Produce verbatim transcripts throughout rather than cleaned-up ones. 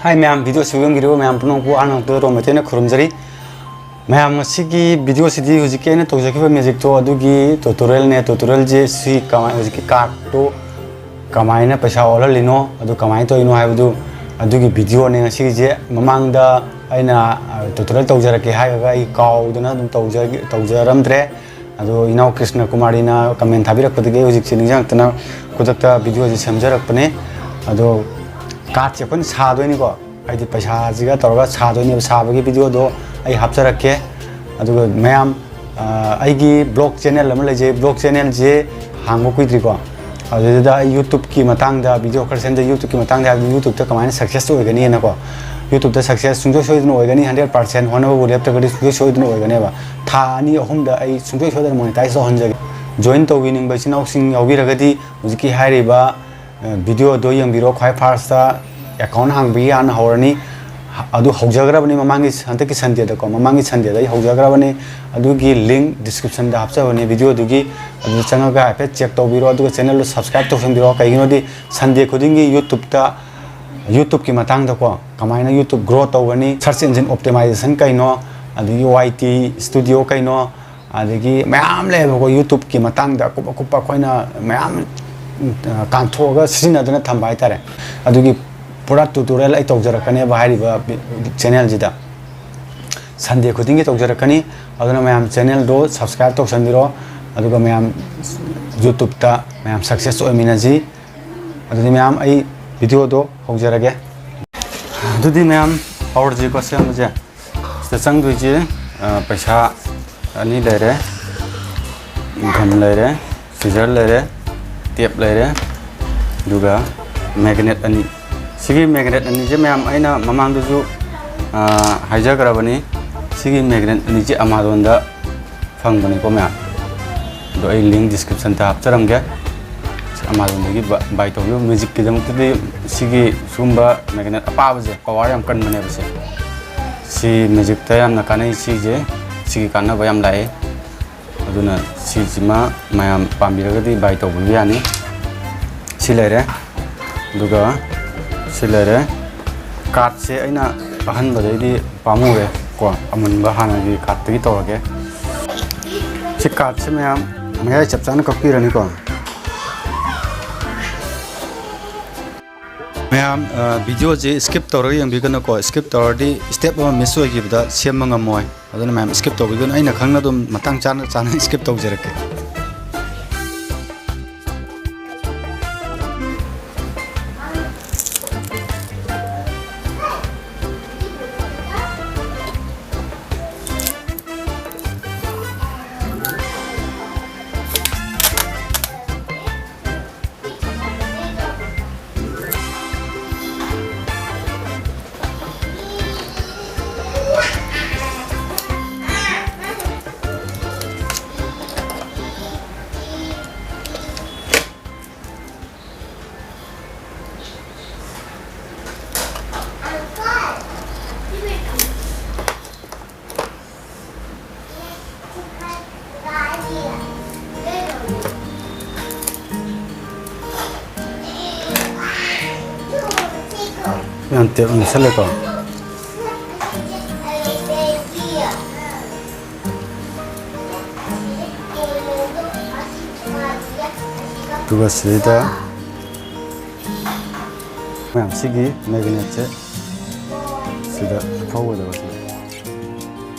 ꯍꯥꯏ ꯃꯌꯥꯝ, ꯚꯤꯗꯤꯑꯣ ꯑꯁꯤ ꯌꯦꯡꯕꯤꯔꯤꯕ ꯃꯌꯥꯝ ꯄꯨꯝꯅꯃꯛꯄꯨ ꯑꯍꯥꯟꯕꯃꯛꯇ ꯔꯣꯝ ꯃꯩꯇꯩꯅ ꯈꯨꯔꯨꯝꯖꯔꯤ꯫ ꯃꯌꯥꯝ, ꯉꯁꯤꯒꯤ ꯚꯤꯗꯤꯑꯣꯁꯤꯗꯤ ꯍꯧꯖꯤꯛꯀꯤ ꯑꯩꯅ ꯇꯧꯖꯈꯤꯕ ꯃꯦꯖꯤꯛꯇꯣ ꯑꯗꯨꯒꯤ ꯇ꯭ꯌꯨꯇꯣꯔꯤꯌꯦꯜꯅꯦ꯫ ꯇ꯭ꯌꯨꯇꯣꯔꯤꯌꯦꯜꯁꯦ ꯁꯤ ꯀꯃꯥꯏ-, ꯍꯧꯖꯤꯛꯀꯤ ꯀꯥꯔꯠꯇꯣ ꯀꯃꯥꯏꯅ ꯄꯩꯁꯥ ꯑꯣꯜꯍꯜꯂꯤꯅꯣ, ꯑꯗꯨ ꯀꯃꯥꯏꯅ ꯇꯧꯔꯤꯅꯣ ꯍꯥꯏꯕꯗꯨ ꯑꯗꯨꯒꯤ ꯚꯤꯗꯤꯑꯣꯅꯦ ꯉꯁꯤꯒꯤꯁꯦ꯫ ꯃꯃꯥꯡꯗ ꯑꯩꯅ, ꯑ, ꯇ꯭ꯌꯨꯇꯣꯔꯤꯌꯦꯜ ꯇꯧꯖꯔꯛꯀꯦ ꯍꯥꯏꯔꯒ ꯑꯩ ꯀꯥꯎꯗꯅ ꯑꯗꯨꯝ ꯇꯧꯖ-, ꯇꯧꯖꯔꯝꯗ꯭ꯔꯦ꯫ ꯑꯗꯣ ꯏꯅꯥꯎ ꯀ꯭ꯔꯤꯁꯅ ꯀꯨꯃꯥꯔꯤꯅ ꯀꯃꯦꯟ ꯊꯥꯕꯤꯔꯛꯄꯗꯒꯤ ꯑꯩ ꯍꯧꯖꯤꯛꯁꯦ ꯅꯤꯡꯁꯤꯡꯉꯛꯇꯅ ꯈꯨꯗꯛꯇ ꯚꯤꯗꯤꯑꯣꯁꯦ ꯁꯦꯝꯖꯔꯛꯄꯅꯦ꯫ ꯑꯗꯣ ꯀꯥꯔꯠꯁꯦ ꯑꯩꯈꯣꯏꯅ ꯁꯥꯗꯣꯏꯅꯤꯀꯣ, ꯍꯥꯏꯗꯤ ꯄꯩꯁꯥꯁꯤꯒ ꯇꯧꯔꯒ ꯁꯥꯗꯣꯏꯅꯦꯕ꯫ ꯁꯥꯕꯒꯤ ꯚꯤꯗꯤꯑꯣꯗꯣ ꯑꯩ ꯍꯥꯞꯆꯔꯛꯀꯦ꯫ ꯑꯗꯨꯒ ꯃꯌꯥꯝ, ꯑ, ꯑꯩꯒꯤ ꯕ꯭ꯂꯣꯛ ꯆꯦꯅꯦꯜ ꯑꯃ ꯂꯩꯖꯩ꯫ ꯕ꯭ꯂꯣꯛ ꯆꯦꯅꯦꯜꯁꯦ ꯍꯥꯡꯕ ꯀꯨꯏꯗ꯭ꯔꯤꯀꯣ꯫ ꯑꯗꯨꯗ ꯑꯩ ꯌꯨꯇ꯭ꯌꯨꯕꯀꯤ ꯃꯇꯥꯡꯗ ꯚꯤꯗꯤꯑꯣ ꯈꯔ ꯁꯦꯝꯖꯩ꯫ ꯌꯨꯇ꯭ꯌꯨꯕꯀꯤ ꯃꯇꯥꯡꯗ ꯍꯥꯏꯕꯗꯤ ꯌꯨꯇ꯭ꯌꯨꯕꯇ ꯀꯃꯥꯏꯅ ꯁꯛꯁꯦꯁ ꯑꯣꯏꯒꯅꯤꯅꯀꯣ꯫ ꯌꯨꯇ꯭ꯌꯨꯕꯇ ꯁꯛꯁꯦꯁ ꯁꯨꯡꯁꯣꯏ ꯁꯣꯏꯗꯅ ꯑꯣꯏꯒꯅꯤ, ꯍꯟꯗ꯭ꯔꯦꯠ ꯄꯥꯔꯁꯦꯟ꯫ ꯍꯣꯠꯅꯕꯕꯨ ꯂꯦꯞꯇ꯭ꯔꯒꯗꯤ ꯁꯨꯡꯁꯣꯏ ꯁꯣꯏꯗꯅ ꯑꯣꯏꯒꯅꯦꯕ꯫ ꯊꯥ ꯑꯅꯤ ꯑꯍꯨꯝꯗ ꯑꯩ ꯁꯨꯡꯁꯣꯏ ꯁꯣꯏꯗꯅ ꯃꯣꯅꯤꯇꯥꯏꯁ ꯇꯧꯍꯟꯖꯒꯦ꯫ ꯖꯣꯏꯟ ꯇꯧꯕꯤꯅꯤꯡꯕ ꯏꯆꯤꯟ ꯏꯅꯥꯎꯁꯤꯡ ꯌꯥꯎꯕꯤꯔꯒꯗꯤ ꯍꯧꯖꯤꯛꯀꯤ ꯍꯥꯏꯔꯤꯕ, ꯑ, ꯚꯤꯗꯤꯑꯣꯗꯣ ꯌꯦꯡꯕꯤꯔꯣ꯫ ꯈ꯭ꯋꯥꯏ ꯐꯥꯔꯁꯇ ꯑꯦꯀꯥꯎꯟ ꯍꯥꯡꯕꯒꯤ ꯍꯥꯟꯅ ꯍꯧꯔꯅꯤ꯫ ꯑꯗꯨ ꯍꯧꯖꯈ꯭ꯔꯕꯅꯤ ꯃꯃꯥꯡꯒꯤ, ꯍꯟꯗꯛꯀꯤ ꯁꯟꯗꯦꯗꯀꯣ, ꯃꯃꯥꯡꯒꯤ ꯁꯟꯗꯦꯗ ꯑꯩ ꯍꯧꯖꯈ꯭ꯔꯕꯅꯤ꯫ ꯑꯗꯨꯒꯤ ꯂꯤꯡ ꯗꯤꯁꯀ꯭ꯔꯤꯞꯁꯟꯗ ꯍꯥꯞꯆꯕꯅꯤ ꯚꯤꯗꯤꯑꯣꯗꯨꯒꯤ꯫ ꯑꯗꯨꯗ ꯆꯪꯉꯒ ꯍꯥꯏꯐꯦꯠ ꯆꯦꯛ ꯇꯧꯕꯤꯔꯣ, ꯑꯗꯨꯒ ꯆꯦꯅꯦꯜꯗꯣ ꯁꯕꯁꯀ꯭ꯔꯥꯏꯕ ꯇꯧꯁꯟꯕꯤꯔꯣ꯫ ꯀꯩꯒꯤꯅꯣꯗꯤ ꯁꯟꯗꯦ ꯈꯨꯗꯤꯡꯒꯤ ꯌꯨꯇ꯭ꯌꯨꯕꯇ, ꯌꯨꯇ꯭ꯌꯨꯕꯀꯤ ꯃꯇꯥꯡꯗꯀꯣ, ꯀꯃꯥꯏꯅ ꯌꯨꯇ꯭ꯌꯨꯕ ꯒ꯭ꯔꯣ ꯇꯧꯒꯅꯤ, ꯁꯔꯆ ꯏꯟꯖꯤꯟ ꯑꯣꯞꯇꯤꯃꯥꯏꯖꯦꯁꯟ ꯀꯩꯅꯣ, ꯑꯗꯒꯤ ꯋꯥꯏ ꯇꯤ ꯁ꯭ꯇꯨꯗꯤꯑꯣ ꯀꯩꯅꯣ, ꯑꯗꯒꯤ ꯃꯌꯥꯝ ꯂꯩꯌꯦꯕꯀꯣ, ꯌꯨꯇ꯭ꯌꯨꯕꯀꯤ ꯃꯇꯥꯡꯗ ꯑꯀꯨꯞ ꯑꯀꯨꯞꯄ ꯑꯩꯈꯣꯏꯅ ꯃꯌꯥꯝ, ꯎꯝ, ꯑ, ꯀꯥꯟꯊꯣꯛꯑꯒ ꯁꯤꯖꯤꯟꯅꯗꯨꯅ ꯊꯝꯕ ꯍꯥꯏꯇꯥꯔꯦ꯫ ꯑꯗꯨꯒꯤ ꯄꯨꯔꯥ ꯇ꯭ꯌꯨꯇꯣꯔꯤꯌꯦꯜ ꯑꯩ ꯇꯧꯖꯔꯛꯀꯅꯦꯕ ꯍꯥꯏꯔꯤꯕ ꯕꯤ-, ꯆꯦꯅꯦꯜꯁꯤꯗ꯫ ꯁꯟꯗꯦ ꯈꯨꯗꯤꯡꯒꯤ ꯇꯧꯖꯔꯛꯀꯅꯤ꯫ ꯑꯗꯨꯅ ꯃꯌꯥꯝ ꯆꯦꯅꯦꯜꯗꯣ ꯁꯕꯁꯀ꯭ꯔꯥꯏꯕ ꯇꯧꯁꯟꯕꯤꯔꯣ, ꯑꯗꯨꯒ ꯃꯌꯥꯝ ꯌꯨꯇ꯭ꯌꯨꯕꯇ ꯃꯌꯥꯝ ꯁꯛꯁꯦꯁ ꯑꯣꯏꯃꯤꯟꯅꯁꯤ꯫ ꯑꯗꯨꯗꯤ ꯃꯌꯥꯝ, ꯑꯩ ꯚꯤꯗꯤꯑꯣꯗꯣ ꯍꯧꯖꯔꯒꯦ꯫ ꯑꯗꯨꯗꯤ ꯃꯌꯥꯝ, ꯍꯧꯔꯁꯤꯀꯣ ꯁꯦꯝꯕꯁꯦ꯫ ꯁꯤꯗ ꯆꯪꯗꯣꯏꯁꯦ, ꯑ, ꯄꯩꯁꯥ ꯑꯅꯤ ꯂꯩꯔꯦ, ꯒꯝ ꯂꯩꯔꯦ, ꯁꯤꯖꯔ ꯂꯩꯔꯦ, ꯇꯦꯞ ꯂꯩꯔꯦ, ꯑꯗꯨꯒ ꯃꯦꯒꯅꯦꯠ ꯑꯅꯤ꯫ ꯁꯤꯒꯤ ꯃꯦꯒꯅꯦꯠ ꯑꯅꯤꯁꯦ ꯃꯌꯥꯝ ꯑꯩꯅ ꯃꯃꯥꯡꯗꯁꯨ, ꯑ, ꯍꯥꯏꯖꯈ꯭ꯔꯕꯅꯤ꯫ ꯁꯤꯒꯤ ꯃꯦꯒꯅꯦꯠ ꯑꯅꯤꯁꯦ ꯑꯃꯥꯖꯣꯟꯗ ꯐꯪꯕꯅꯤꯀꯣ ꯃꯌꯥꯝ꯫ ꯑꯗꯣ ꯑꯩ ꯂꯤꯡ ꯗꯤꯁꯀ꯭ꯔꯤꯞꯁꯟꯗ ꯍꯥꯞꯆꯔꯝꯒꯦ꯫ ꯁꯤ ꯑꯃꯥꯖꯣꯟꯗꯒꯤ ꯕ-, ꯕꯥꯏ ꯇꯧꯕꯤꯌꯨ꯫ ꯃꯦꯖꯤꯛꯀꯤꯗꯃꯛꯇꯗꯤ ꯁꯤꯒꯤ ꯁꯤꯒꯨꯝꯕ ꯃꯦꯒꯅꯦꯠ ꯑꯄꯥꯕꯁꯦ ꯄꯋꯥꯔ ꯌꯥꯝ ꯀꯟꯕꯅꯦꯕ ꯁꯦ꯫ ꯁꯤ ꯃꯦꯖꯤꯛꯇ ꯌꯥꯝꯅ ꯀꯥꯟꯅꯩ꯫ ꯁꯤꯁꯦ, ꯁꯤꯒꯤ ꯀꯥꯟꯅꯕ ꯌꯥꯝ ꯂꯥꯛꯑꯦ꯫ ꯑꯗꯨꯅ ꯁꯤꯁꯤꯃ ꯃꯌꯥꯝ ꯄꯥꯝꯕꯤꯔꯒꯗꯤ ꯕꯥꯏ ꯇꯧꯕꯤꯕ ꯌꯥꯅꯤ꯫ ꯁꯤ ꯂꯩꯔꯦ, ꯑꯗꯨꯒ ꯁꯤ ꯂꯩꯔꯦ, ꯀꯥꯔꯠꯁꯦ ꯑꯩꯅ ꯑꯍꯟꯕꯗꯩꯗꯤ ꯄꯥꯝꯃꯨꯔꯦ ꯀꯣ, ꯑꯃꯨꯟꯕ ꯍꯥꯟꯅꯒꯤ ꯀꯥꯔꯠꯇꯒꯤ ꯇꯧꯔꯒꯦ꯫ ꯁꯤ ꯀꯥꯔꯠꯁꯦ ꯃꯌꯥꯝ ꯃꯌꯥꯏ ꯆꯞ ꯆꯥꯅ ꯀꯛꯄꯤꯔꯅꯤꯀꯣ꯫ ꯃꯌꯥꯝ, ꯑ, ꯚꯤꯗꯤꯑꯣꯁꯦ skip ꯇꯧꯔꯒ ꯌꯦꯡꯕꯤꯒꯅꯨꯀꯣ꯫ Skip ꯇꯧꯔꯗꯤ step ꯑꯃ miss ꯑꯣꯏꯈꯤꯕꯗ ꯁꯦꯝꯕ ꯉꯝꯃꯣꯏ꯫ ꯑꯗꯨꯅ ꯃꯌꯥꯝ skip ꯇꯧꯕꯤꯒꯅꯨ꯫ ꯑꯩꯅ ꯈꯪꯅ ꯑꯗꯨꯝ ꯃꯇꯥꯡ ꯆꯥꯅ ꯆꯥꯅ skip ꯇꯧꯖꯔꯛꯀꯦ꯫ ꯌꯥꯝ ꯇꯦꯞ ꯅꯛꯁꯜꯂꯦꯀꯣ꯫ ꯑꯗꯨꯒ ꯁꯤꯗ ꯃꯌꯥꯝ ꯁꯤꯒꯤ ꯃꯦꯒꯅꯦꯠꯁꯦ ꯁꯤꯗ ꯐꯧꯒꯗꯕ ꯁꯤꯗ꯫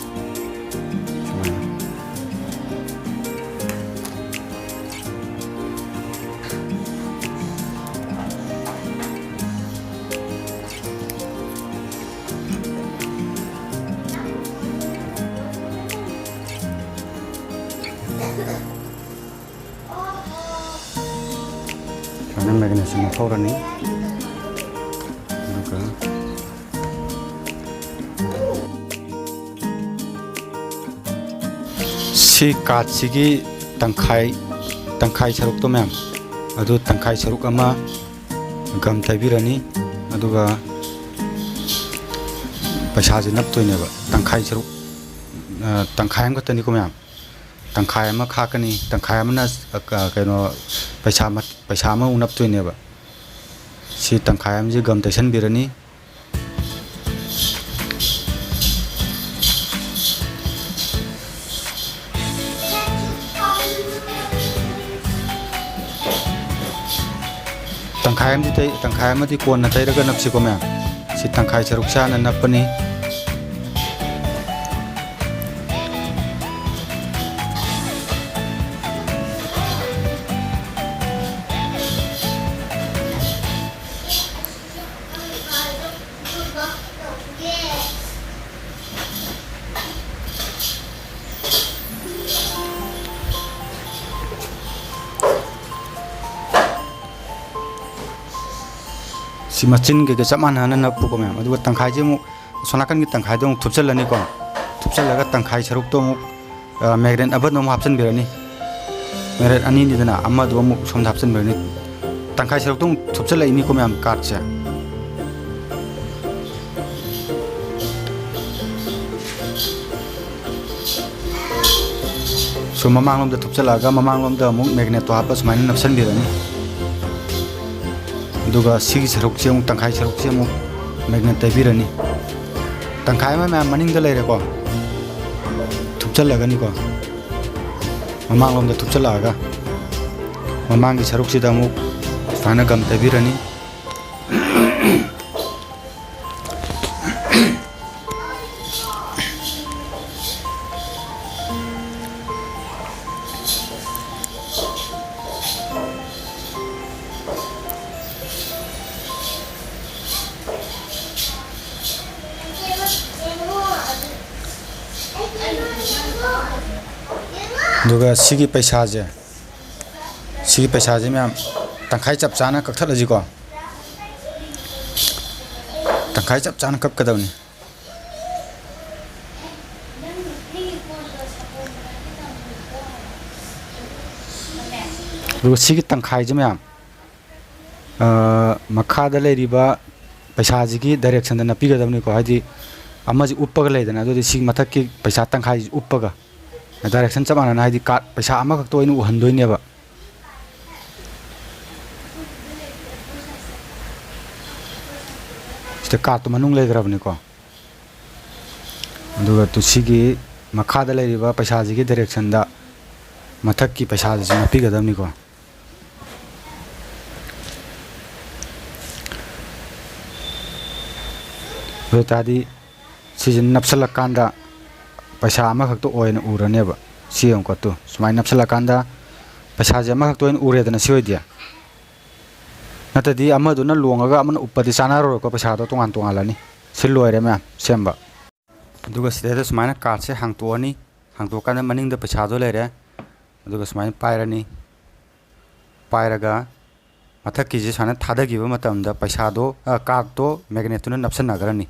ꯁꯨꯃꯥꯏꯅ꯫ ꯁꯨꯃꯥꯏꯅ ꯃꯦꯒꯅꯦꯠꯁꯤꯃ ꯐꯧꯔꯅꯤ꯫ ꯑꯗꯨꯒ ꯁꯤ ꯀꯥꯔꯠꯁꯤꯒꯤ ꯇꯪꯈꯥꯏ, ꯇꯪꯈꯥꯏ ꯁꯔꯨꯛꯇꯣ ꯃꯌꯥꯝ, ꯑꯗꯨ ꯇꯪꯈꯥꯏ ꯁꯔꯨꯛ ꯑꯃ ꯒꯝ ꯇꯩꯕꯤꯔꯅꯤ꯫ ꯑꯗꯨꯒ ꯄꯩꯁꯥꯁꯦ ꯅꯞꯇꯣꯏꯅꯦꯕ꯫ ꯇꯪꯈꯥꯏ ꯁꯔꯨꯛ, ꯑ, ꯇꯪꯈꯥꯏ ꯑꯃꯈꯛꯇꯅꯤꯀꯣ ꯃꯌꯥꯝ꯫ ꯇꯪꯈꯥꯏ ꯑꯃ ꯈꯥꯛꯀꯅꯤ, ꯇꯪꯈꯥꯏ ꯑꯃꯅ, ꯑ, ꯀ-, ꯀꯩꯅꯣ, ꯄꯩꯁꯥ ꯃꯠ-, ꯄꯩꯁꯥ ꯑꯃꯃꯨꯛ ꯅꯞꯇꯣꯏꯅꯦꯕ꯫ ꯁꯤ ꯇꯪꯈꯥꯏ ꯑꯃꯁꯤ ꯒꯝ ꯇꯩꯁꯟꯕꯤꯔꯅꯤ꯫ ꯇꯪꯈꯥꯏ ꯑꯃꯗꯤ ꯇꯩ-, ꯇꯪꯈꯥꯏ ꯑꯃꯗꯤ ꯀꯣꯟꯅ ꯇꯩꯔꯒ ꯅꯞꯁꯤꯀꯣ ꯃꯌꯥꯝ꯫ ꯁꯤ ꯇꯪꯈꯥꯏ ꯁꯔꯨꯛꯁꯦ ꯍꯥꯟꯅ ꯅꯞꯄꯅꯤ꯫ ꯁꯤ ꯃꯆꯤꯟ ꯀꯩꯀꯩ ꯆꯞ ꯃꯥꯟꯅꯅ ꯅꯞꯄꯨꯀꯣ ꯃꯌꯥꯝ꯫ ꯑꯗꯨꯒ ꯇꯪꯈꯥꯏꯁꯦ ꯑꯃꯨꯛ ꯑꯁꯣꯝ ꯅꯥꯀꯟꯒꯤ ꯇꯪꯈꯥꯏꯗꯣ ꯑꯃꯨꯛ ꯊꯨꯞꯆꯜꯂꯅꯤꯀꯣ꯫ ꯊꯨꯞꯆꯜꯂꯒ ꯇꯪꯈꯥꯏ ꯁꯔꯨꯛꯇꯣ ꯑꯃꯨꯛ, ꯑ, ꯃꯦꯒꯅꯦꯠ ꯑꯃꯗꯣ ꯑꯃꯨꯛ ꯍꯥꯞꯆꯤꯟꯕꯤꯔꯅꯤ꯫ ꯃꯦꯒꯅꯦꯠ ꯑꯅꯤꯅꯤꯗꯅ, ꯑꯃꯗꯣ ꯑꯃꯨꯛ ꯁꯣꯝꯗ ꯍꯥꯞꯆꯤꯟꯕꯤꯔꯅꯤ꯫ ꯇꯪꯈꯥꯏ ꯁꯔꯨꯛꯇꯣ ꯑꯃꯨꯛ ꯊꯨꯞꯆꯜꯂꯛꯏꯅꯤꯀꯣ ꯃꯌꯥꯝ, ꯀꯥꯔꯠꯁꯦ꯫ ꯁꯨꯝ ꯃꯃꯥꯡꯂꯣꯝꯗ ꯊꯨꯞꯆꯜꯂꯛꯑꯒ ꯃꯃꯥꯡꯂꯣꯝꯗ ꯑꯃꯨꯛ ꯃꯦꯒꯅꯦꯠꯇꯣ ꯍꯥꯞꯄ ꯁꯨꯃꯥꯏꯅ ꯅꯞꯁꯟꯕꯤꯔꯅꯤ꯫ ꯑꯗꯨꯒ ꯁꯤꯒꯤ ꯁꯔꯨꯛꯁꯦ ꯑꯃꯨꯛ, ꯇꯪꯈꯥꯏ ꯁꯔꯨꯛꯁꯦ ꯑꯃꯨꯛ ꯃꯦꯒꯅꯦꯠ ꯇꯩꯕꯤꯔꯅꯤ꯫ ꯇꯪꯈꯥꯏ ꯑꯃ ꯃꯌꯥꯝ ꯃꯅꯤꯡꯗ ꯂꯩꯔꯦꯀꯣ, ꯊꯨꯞꯆꯜꯂꯒꯅꯤꯀꯣ꯫ ꯃꯃꯥꯡꯂꯣꯝꯗ ꯊꯨꯞꯆꯜꯂꯛꯑꯒ ꯃꯃꯥꯡꯒꯤ ꯁꯔꯨꯛꯁꯤꯗ ꯑꯃꯨꯛ ꯁꯨꯃꯥꯏꯅ ꯒꯝ ꯇꯩꯕꯤꯔꯅꯤ꯫ ꯑꯗꯨꯒ ꯁꯤꯒꯤ ꯄꯩꯁꯥꯁꯦ, ꯁꯤꯒꯤ ꯄꯩꯁꯥꯁꯦ ꯃꯌꯥꯝ ꯇꯪꯈꯥꯏ ꯆꯞ ꯆꯥꯅ ꯀꯛꯊꯠꯂꯁꯤꯀꯣ꯫ ꯇꯪꯈꯥꯏ ꯆꯞ ꯆꯥꯅ ꯀꯛꯀꯗꯕꯅꯤ꯫ ꯑꯗꯨꯒ ꯁꯤꯒꯤ ꯇꯪꯈꯥꯏꯁꯦ ꯃꯌꯥꯝ, ꯑ, ꯃꯈꯥꯗ ꯂꯩꯔꯤꯕ ꯄꯩꯁꯥꯁꯤꯒꯤ ꯗꯥꯏꯔꯦꯛꯁꯟꯗ ꯅꯞꯄꯤꯒꯗꯕꯅꯤꯀꯣ꯫ ꯍꯥꯏꯗꯤ ꯑꯃꯁꯤ ꯎꯞꯄꯒ ꯂꯩꯗꯅ, ꯑꯗꯨꯗꯤ ꯁꯤ ꯃꯊꯛꯀꯤ ꯄꯩꯁꯥ ꯇꯪꯈꯥꯏꯁꯤ ꯎꯞꯄꯒ ꯗꯥꯏꯔꯦꯛꯁꯟ ꯆꯞ ꯃꯥꯟꯅꯅ, ꯍꯥꯏꯗꯤ ꯀꯥꯔꯠ ꯄꯩꯁꯥ ꯑꯃꯈꯛꯇ ꯑꯣꯏꯅ ꯎꯍꯟꯗꯣꯏꯅꯦꯕ꯫ ꯁꯤꯗ ꯀꯥꯔꯠꯇꯣ ꯃꯅꯨꯡ ꯂꯩꯈ꯭ꯔꯕꯅꯤꯀꯣ꯫ ꯑꯗꯨꯒ ꯇꯨ ꯁꯤꯒꯤ ꯃꯈꯥꯗ ꯂꯩꯔꯤꯕ ꯄꯩꯁꯥꯁꯤꯒꯤ ꯗꯥꯏꯔꯦꯛꯁꯟꯗ ꯃꯊꯛꯀꯤ ꯄꯩꯁꯥꯁꯤꯁꯨ ꯅꯞꯄꯤꯒꯗꯕꯅꯤꯀꯣ꯫ ꯑꯗꯨ ꯑꯣꯏꯇꯥꯔꯗꯤ ꯁꯤꯁꯦ ꯅꯞꯁꯜꯂꯀꯥꯟꯗ ꯄꯩꯁꯥ ꯑꯃꯈꯛꯇ ꯑꯣꯏꯅ ꯎꯔꯅꯦꯕ꯫ ꯁꯤ ꯌꯦꯡꯉꯨꯀꯣ, ꯇꯨ ꯁꯨꯃꯥꯏꯅ ꯅꯞꯁꯜꯂꯀꯥꯟꯗ ꯄꯩꯁꯥꯁꯦ ꯑꯃꯈꯛꯇ ꯑꯣꯏꯅ ꯎꯔꯦꯗꯅ꯫ ꯁꯤ ꯑꯣꯏꯗꯤ ꯅꯠꯇ꯭ꯔꯗꯤ ꯑꯃꯗꯨꯅ ꯂꯣꯡꯉꯒ ꯑꯃꯅ ꯎꯞꯄꯗꯤ ꯆꯥꯟꯅꯔꯔꯣꯏꯀꯣ, ꯄꯩꯁꯥꯗꯣ ꯇꯣꯉꯥꯟ ꯇꯣꯉꯥꯜꯂꯅꯤ꯫ ꯁꯤ ꯂꯣꯏꯔꯦ ꯃꯌꯥꯝ ꯁꯦꯝꯕ꯫ ꯑꯗꯨꯒ ꯁꯤꯗꯩꯗ ꯁꯨꯃꯥꯏꯅ ꯀꯥꯔꯠꯁꯦ ꯍꯥꯡꯇꯣꯛꯑꯅꯤ꯫ ꯍꯥꯡꯇꯣꯛꯑꯀꯥꯟꯗ ꯃꯅꯤꯡꯗ ꯄꯩꯁꯥꯗꯣ ꯂꯩꯔꯦ꯫ ꯑꯗꯨꯒ ꯁꯨꯃꯥꯏꯅ ꯄꯥꯏꯔꯅꯤ꯫ ꯄꯥꯏꯔꯒ ꯃꯊꯛꯀꯤꯁꯦ ꯁꯨꯃꯥꯏꯅ ꯊꯥꯗꯈꯤꯕ ꯃꯇꯝꯗ ꯄꯩꯁꯥꯗꯣ, ꯑ, ꯀꯥꯔꯠꯇꯣ ꯃꯦꯒꯅꯦꯠꯇꯨꯅ ꯅꯞꯁꯟꯅꯈ꯭ꯔꯅꯤ꯫